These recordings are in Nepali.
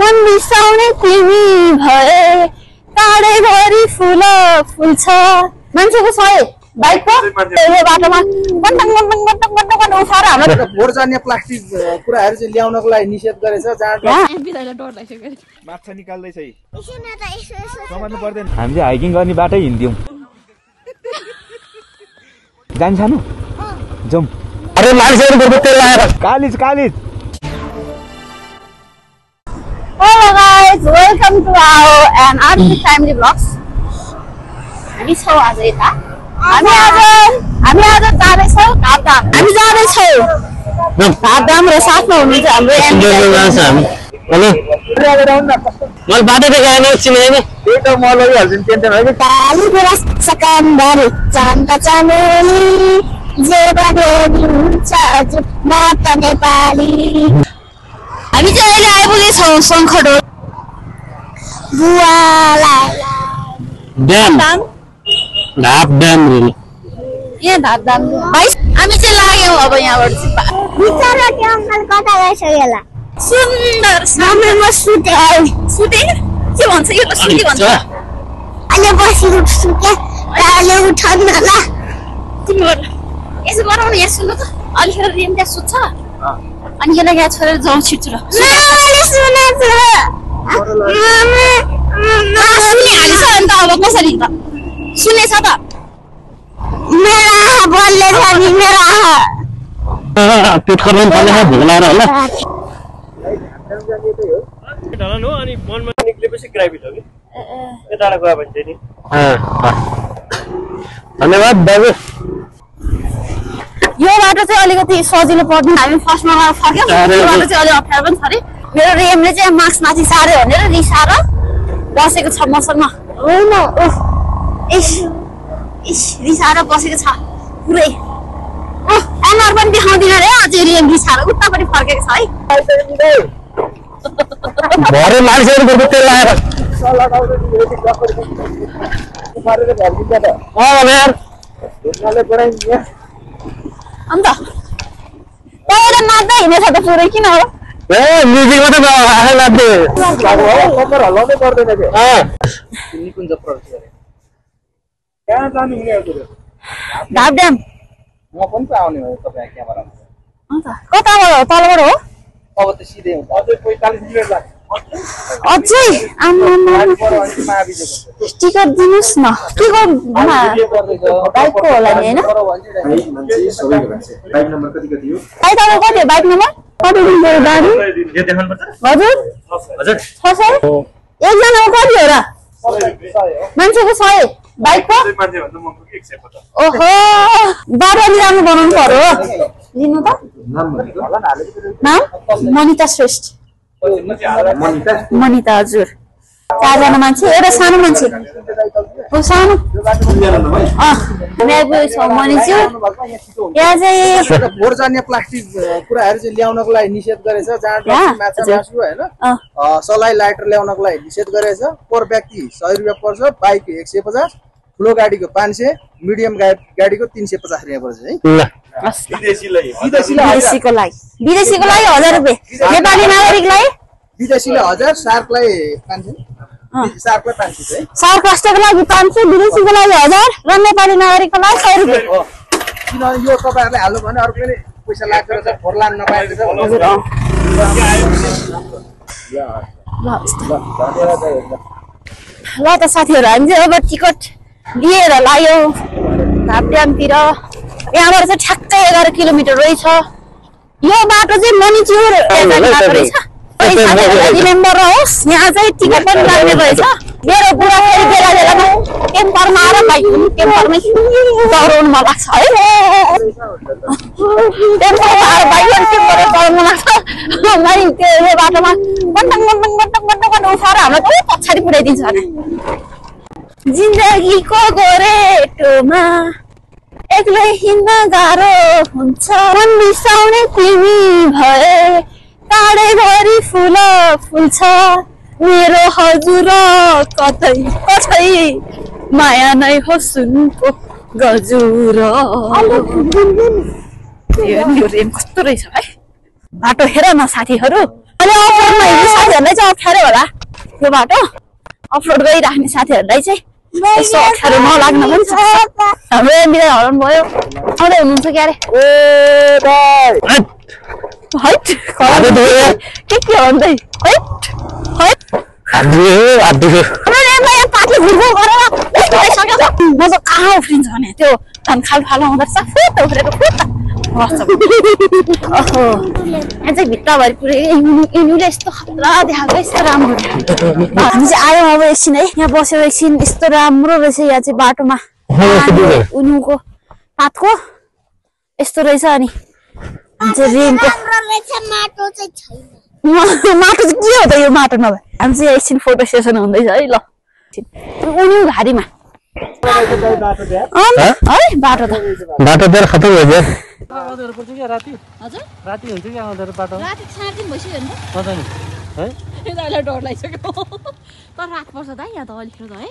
मन बिसाउने तिमी भए काँडैभरि फुल फुल्छ मान्छेको सय बाइकको बाटोमा बन्टङ बन्टङ बन्टङ बन्टङ उठाएर हाम्रो फोहोर जाने प्लास्टिक कुराहरू चाहिँ ल्याउनको लागि निषेध गरेछ माछा निकाल्दैछ समात्नु पर्दैन हामी चाहिँ हाइकिङ गर्ने बाटै हिँड्थ्यौँ जान्छ न जाउँ अरे मान्छेहरुको तेल लाएर कालिज कालिज Hello guys, welcome to our and Arctic Family Vlogs. हामी छौ आज यता हामी आज जाँदैछौँ घाटधाम हामी जाँदैछौँ घाटधाम र साथमा हुनुहुन्छ हाम्रो हेलो मैले बाटो देखाएन चिनेन त्यही त म लगिहाल्छु नि टेन्सन होइन काली गुराँस सकन्दर चान्द चमेली जे भने हुन्छ म त नेपाली हामी चाहिँ अहिले आइपुगेछौँ शङ्खडोल बुवालाई ड्याम ढाप ड्याम यहाँ घाटधाम भाइ हामी चाहिँ लाग्यौँ अब यहाँबाट बिचरा त्यो अङ्कल कता गएछ यसलाई सुन्दर सामनेमा सुते सुते के भन्छ यो त सुते भन्छ अहिले बसेको सुते अहिले उठ्न ल तिम्रो यसो गरौ न यहाँ सुन्नु त अलिखेर रेम त्यहाँ सुत्छ अनि यसलाई यहाँ छोडेर जाउँ छिट्छु ल सुनिहालिछ अन्त अब कसरी त सुनेछ त मेरो आहा बलले छ नि मेरो आहा पेट खर्न पर्ने भोक लागेर होला ढलन हो अनि मनमा निक्लेपछि ग्राभिट हो कि यताबाट गयो भने चाहिँ नि धन्यवाद दाजु यो बाटो चाहिँ अलिकति सजिलो पर्दैन हामी फर्स्टमा फर्क्यौँ यो बाटो चाहिँ अलिक अप्ठ्यारो पनि छ अरे मेरो रेमले चाहिँ मार्क्स माथि सार्यो भनेर रिसाएर बसेको छ मसँग होइन रिसाएर बसेको छ पुरै अनुहार पनि देखाउँदिन रे अझै रेम रिसाएर उतापट्टि फर्केको छ है भरे मान्छेहरुको तेल लाएर अन्त पहिला नाच्दै हिँडेछ त पुरै किन हो ए म्युजिक मात्रै आफै नाच्दै कम्मर हल्लाउनै पर्दैन के निकुञ्ज प्रवेश गरे कहाँ जानु हुने हो घाट ड्याम म पनि त आउने हो तपाईँ क्यामेरामा अन्त कताबाट हो तलबाट हो अब त सिधै हुन्छ अझै 45 मिनेट लाग्छ अझै टिकट दिनुहोस् न के को बाइकको होला नि होइन बाइक नम्बर कति कति हो बाइक तपाईँ कति हो बाइक नम्बर कति दिनु गाडी हजुर 600 एकजनाको कति हो र मान्छेको 100 बाइकको ओहो बाटो राम्रो बनाउनु पर्यो लिनु त नाम मनिता श्रेष्ठ मनिता हजुर 4 जना मान्छे एउटा सानो मान्छे हो सानो हामी आइपुगेछौँ मनिज्यू यहाँ चाहिँ फोहोर जाने प्लास्टिक कुराहरू चाहिँ ल्याउनको लागि निषेध गरेछ जहाँ माछा मासु होइन सलाई लाइटर ल्याउनको लागि निषेध गरेछ पर व्यक्ति 100 रुपियाँ पर्छ बाइक 150 ठुलो गाडीको 500 मिडियम गाडीको 350 रुपियाँ पर्छ है विदेशीको लागि 1000 रुपियाँ नेपाली नागरिकलाई विदेशीले 1000 सार्कलाई 500 सार्कलाई 500 है सार्क राष्ट्रको लागि 500 विदेशीको लागि 1000 र नेपाली नागरिकको लागि 100 रुपियाँ किनभने यो तपाईहरुले हाल्नु भने अर्कोले पैसा लाग्छ र फोहोर लान नपाएको छ हजुर ल त साथीहरु हामी चाहिँ अब टिकट लिएर लाग्यौ घाट ड्यामतिर यहाँबाट चाहिँ ठ्याक्कै 11 किलोमिटर रहेछ यो बाटो चाहिँ मनिज्यू रहेछ रिमेम्बर होस् यहाँ चाहिँ टिकट पनि लाग्ने रहेछ मेरो बुढाले बेला बेलामा टेम्परमा आएर बाइक टेम्परमै दौडाउनु मन लाग्छ है टेम्परमा आएर बाइक टेम्परमा दौडाउनु लाग्छ अनि त्यो यो बाटोमा बन्टङ बन्टङ बन्टङ बन्टङ उठाएर हामीलाई पछाडि पुर्याइदिन्छ भने जिन्दगीको गोरेटोमा एक्लै हिँड्न गाह्रो हुन्छ मन बिसाउने तिमी भए काँडैभरि फुल फुल्छ मेरो हजुर कतै कतै माया नै हो सुनको गजुर यो रेम कस्तो रहेछ भाइ बाटो हेर न साथीहरु अनि अफरोडमा हिँड्ने साथीहरूलाई चाहिँ अप्ठ्यारो होला यो बाटो अफरोड गरिराख्ने साथीहरूलाई चाहिँ यसो अप्ठ्यारो नलाग्न पनि सक्छ हाम्रो एमबीलाई हराउनु भयो आउँदै हुनुहुन्छ क्या अरे हैट के भन्दै हैट पातले घुर्को गरेर म त कहाँ उफ्रिन्छ भने त्यो खाल फालो आउँदो रहेछ फुट उफ्रेको फुट ओहो यहाँ चाहिँ भित्रभरि पुरै यिनीहरूले यस्तो खतरा देखाएको यस्तो राम्रो हामी चाहिँ आयौँ अब एकछिन है यहाँ बसेर एकछिन यस्तो राम्रो रहेछ यहाँ चाहिँ बाटोमा उनीको पातको यस्तो रहेछ अनि रेनको माटो चाहिँ के हो त यो माटो नभए हामी चाहिँ एकछिन फोटो सेसन हुँदैछ है ल उनी घारीमा है बाटो बाटो खतम भयो राति हुन्छ कि आउँदो बाटो राति 3:30 भइसक्यो नि है यतालाई डर लागिसक्यो तर रात पर्छ त यहाँ त अलिकति त है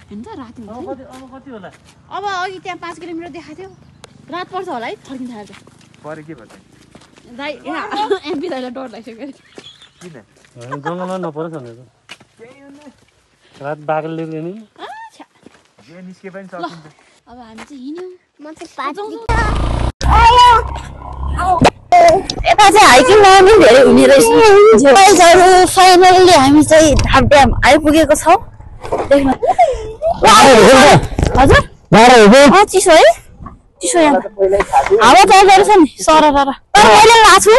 हैन त राति हुन्छ अब कति होला अब अघि त्यहाँ 5 किलोमिटर देखाएको थियो रात पर्छ होला है फर्किन थाल्छ परे के भयो दाइ यहाँ एमपी दाइलाई डर लागिसक्यो किन जङ्गलमा नपरोस् भनेर रात बाघले लिएर नि निस्के पनि सकिन्छ अब हामी चाहिँ हिँड्यौँ यता चाहिँ हाइकिङ पनि धेरै हुने रहेछ फाइनल्ली हामी चाहिँ धाप ड्याम आइपुगेको छौँ देख्न हजुर चिसो है चिसो यहाँ हावा चल्दो रहेछ नि सर मैले लाछु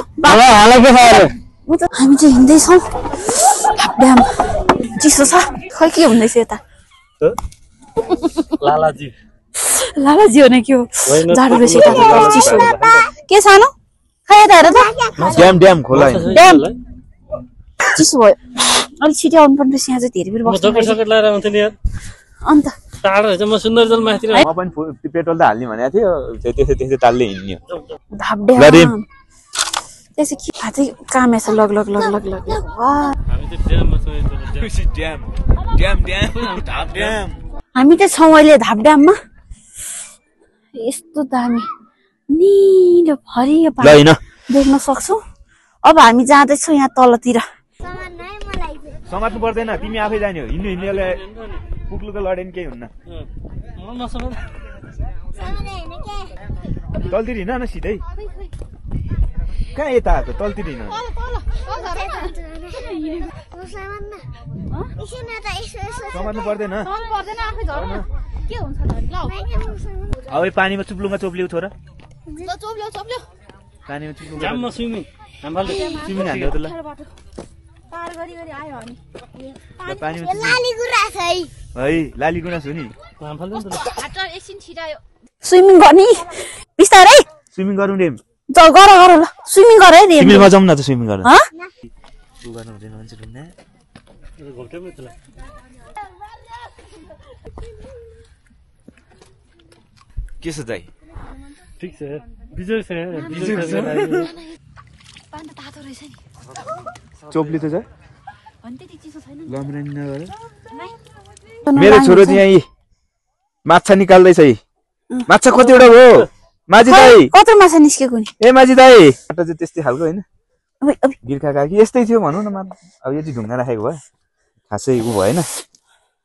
हामी चाहिँ हिँड्दैछौँ धाप ड्याम चिसो छ खै के हुँदैछ यता लालाजी हो नि के हो जाडो रहेछ चिसो के सानो खै यता हेर त ड्याम खोला ड्याम चिसो भयो अलिक छिटो आउनु पर्ने रहेछ यहाँ चाहिँ धेरै बेर बस्नु अन्त टाढो रहेछ म सुन्दरजल माथि म पनि पेट्रोल त हाल्ने भनेको थियो त्यसै तालले हिँड्ने धाप ड्याम त्यसै के थाहा चाहिँ काम यसो लग हामी चाहिँ छौँ अहिले धाप ड्याममा यस्तो दामी निलो हरियो देख्न सक्छौ अब हामी जाँदैछौँ यहाँ तलतिर समात्नु पर्दैन तिमी आफै जाने हो हिँड्नेले पुग्लुको लडेन केही हुन्न तलतिर हिँड न सिधै कहाँ यता आएको तलतिर हिँड समात्नु पर्दैन अब पानीमा चुप्लुङमा चोप्लिउ छोरा पानीमा चुप्लुङ स्विमिङ हाल्यो त ल है लाली गुनास हो नि स्विमिङ गर्ने बिस्तारै स्विमिङ गरौँ रे गर ल स्विमिङ गर है स्विमिङमा जाउँ न त स्विमिङ गर के छ दाइ ठिक छ बिजोग छ चोप्ली त छ लमरानी नगर मेरो छोरो चाहिँ यहाँ माछा निकाल्दैछ माछा कतिवटा भयो माझी दाइ कत्रो माछा निस्केको नि ए माझी दाइ बाटो चाहिँ त्यस्तै खालको होइन गिर्खा काकी यस्तै थियो भनौँ न अब यति ढुङ्गा राखेको भयो खासै उ भएन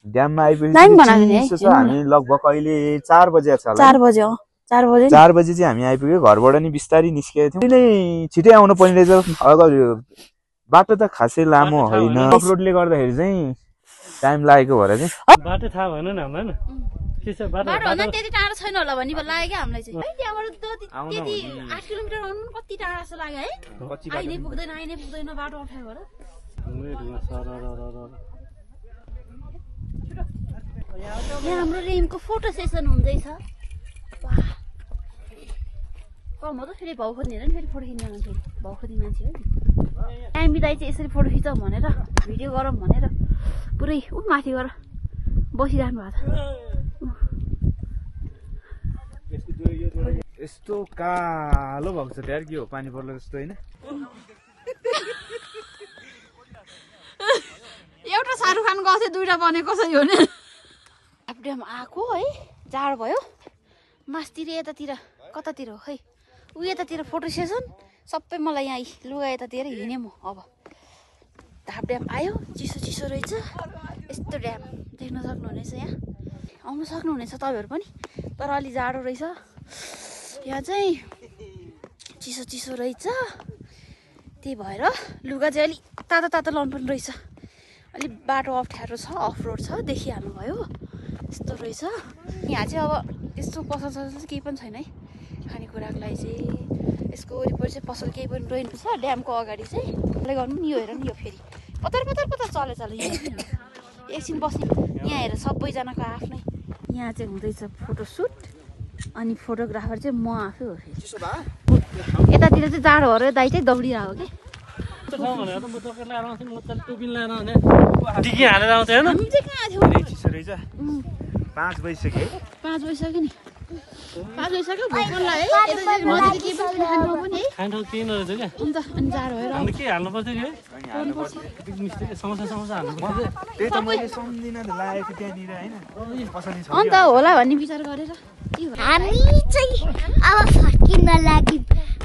ड्याममा आइपुगेपछि हामी लगभग अहिले 4 बजे छ 4 बजे चाहिँ हामी आइपुग्यो घरबाट नि बिस्तारै निस्केको थियौँ नै छिटै आउनु पर्ने रहेछ बाटो त खासै लामो होइन अफ रोडले गर्दाखेरि चाहिँ टाइम लागेको भएर चाहिँ बाटो थाहा भएन न हामीलाई के छ बाटो त्यति टाढो छैन होला भन्ने लाग्यो क्या हामीलाई चाहिँ त्यहाँबाट त्यति 8 किलोमिटर आउनु कति टाढा जस्तो लाग्यो है आइनै पुग्दैन बाटो अप्ठ्यारो भएर यहाँ हाम्रो रेमको फोटो सेसन हुँदैछ म त फेरि भाउ खोज्ने हेर नि फेरि फोटो खिच्न मान्छे भाउ खोज्ने मान्छे हो नि टाइम बिताइ चाहिँ यसरी फोटो खिचौँ भनेर भिडियो गरौँ भनेर पुरै माथि गएर बसिरहनु भएको छ यस्तो कालो भएको छ त्यहाँ के हो पानी पर्ला जस्तो होइन एउटा शाहरुख खान गएको थियो 2टा बनेको छ यो नि ड्याम आएको है जाडो भयो मासतिर यतातिर कतातिर हो खै उ यतातिर फोटो सेसन सबै मलाई यहाँ लुगा यतातिर हिँडेँ म अब धाप ड्याम आयो चिसो चिसो रहेछ यस्तो ड्याम देख्न सक्नुहुनेछ यहाँ आउनु सक्नुहुनेछ तपाईँहरू पनि तर अलि जाडो रहेछ यहाँ चाहिँ चिसो चिसो रहेछ त्यही भएर लुगा चाहिँ अलिक तातो तातो लाउनु पर्ने रहेछ अलिक बाटो अप्ठ्यारो छ अफ रोड छ देखिहाल्नुभयो यस्तो रहेछ यहाँ चाहिँ अब त्यस्तो पसल ससल चाहिँ केही पनि छैन है खानेकुराको लागि चाहिँ यसको वरिपरि चाहिँ पसल केही पनि रहेन छ ड्यामको अगाडि चाहिँ त्यसले गर्नु नि यो हेर नि यो फेरि पतर पतर पतर चले एकछिन बस्ने यहाँ हेर सबैजनाको आफ्नै यहाँ चाहिँ हुँदैछ फोटोसुट अनि फोटोग्राफर चाहिँ म आफै हो फेरि यतातिर चाहिँ जाडो हो र दाइ चाहिँ दौडिरहेको कि टिकी हालेर आउँछ होइन हामी चाहिँ कहाँ थियौँ चिसो रहेछ 5 बजिसक्यो 5 बजिसक्यो नि 5 बजिसक्यो भोक लाग्यो है यता चाहिँ नजिक के पनि खानु पनि है खान ठाउँ केही नरहेछ क्या अन्त अनि जाडो भएर हामीले के हाल्नु पर्छ नि है समस्या हाल्नु पर्छ त्यही त मैले सम्झिन लागेको त्यहाँनिर हैन कसरी छ अन्त होला भन्ने विचार गरेर हामी चाहिँ अब फर्किन लागि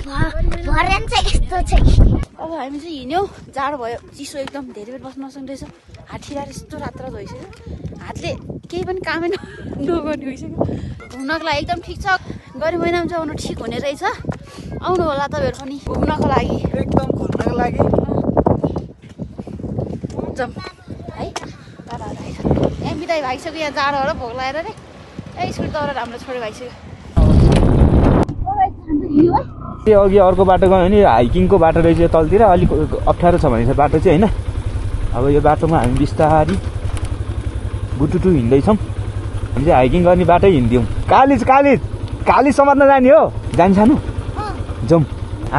भरेन चाहिँ यस्तो चाहिँ अब हामी चाहिँ हिँड्यौँ जाडो भयो चिसो एकदम धेरै बेर बस्न नसक्ने रहेछ हात ठिलाएर यस्तो रात भइसक्यो हातले केही पनि कामै नगर्ने भइसक्यो घुम्नको लागि एकदम ठिक छ गरी महिनामा चाहिँ आउनु ठिक हुने रहेछ आउनु होला तपाईँहरू पनि घुम्नको लागि एकदम घुम्नको लागि जाउँ है टाढा यहाँ बिदाई भइसक्यो यहाँ जाडो र भोक लागेर रे ए स्कुल दौडेर हाम्रो छोडेर भइसक्यो त्यो अघि अर्को बाटो गयो भने हाइकिङको बाटो रहेछ तलतिर अलिक अप्ठ्यारो छ भने बाटो चाहिँ होइन अब यो बाटोमा हामी बिस्तारी बुटुटु हिँड्दैछौँ हामी चाहिँ हाइकिङ गर्ने बाटो हिँड्थ्यौँ काली समात्न जाने हो जान्छानु जाउँ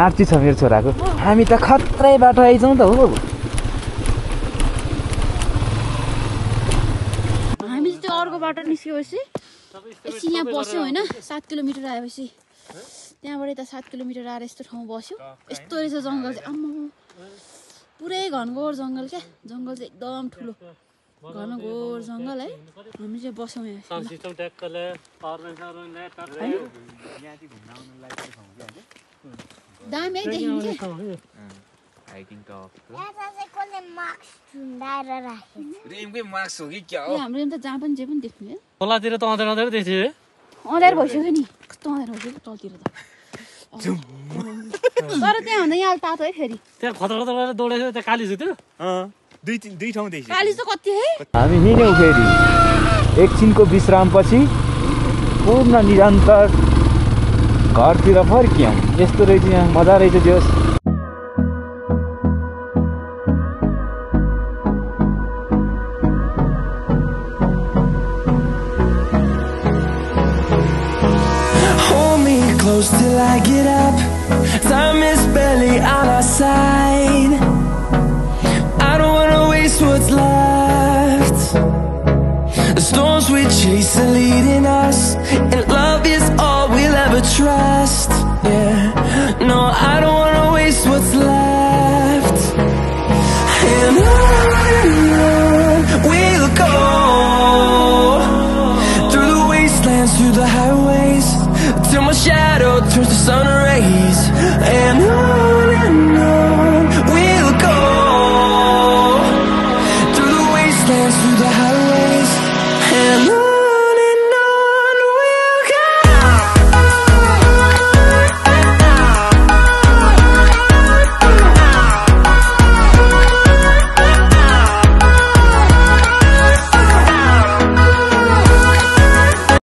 आरती छ मेरो छोराको हामी त खत्रै बाटो आइछौँ त हो हामी चाहिँ त्यो अर्को बाटो निस्केपछि एकछिन यहाँ बस्यौँ होइन 7 किलोमिटर आएपछि त्यहाँबाट यता 7 किलोमिटर आएर यस्तो ठाउँ बस्यो यस्तो रहेछ जङ्गल चाहिँ आम्मा पुरै घनघोर जङ्गल क्या जङ्गल चाहिँ एकदम ठुलो घनघोर जङ्गल है हामी चाहिँ बस्यौँ यहाँ दामी है देखिनु क्या हाम्रो त जहाँ पनि जे पनि देख्नु है खोलातिर त अँधेर देख्थ्यो अँध्यारो भइसक्यो नि कस्तो अँध्यारो भइसक्यो तलतिर त तर त्यहाँ भन्दा यहाँ तातो है फेरि त्यहाँ खतर गरेर दौडेको त्यहाँ काली थियो दुई ठाउँ देखि काली चाहिँ कति है हामी हिँड्यौँ फेरि एकछिनको विश्रामपछि पूर्ण निरन्तर घरतिर फर्क्यौँ यस्तो रहेछ यहाँ मजा रहेछ जोस् Close till I get up. Time is barely on our side. I don't wanna waste what's left. The storms we chase are leading us, and love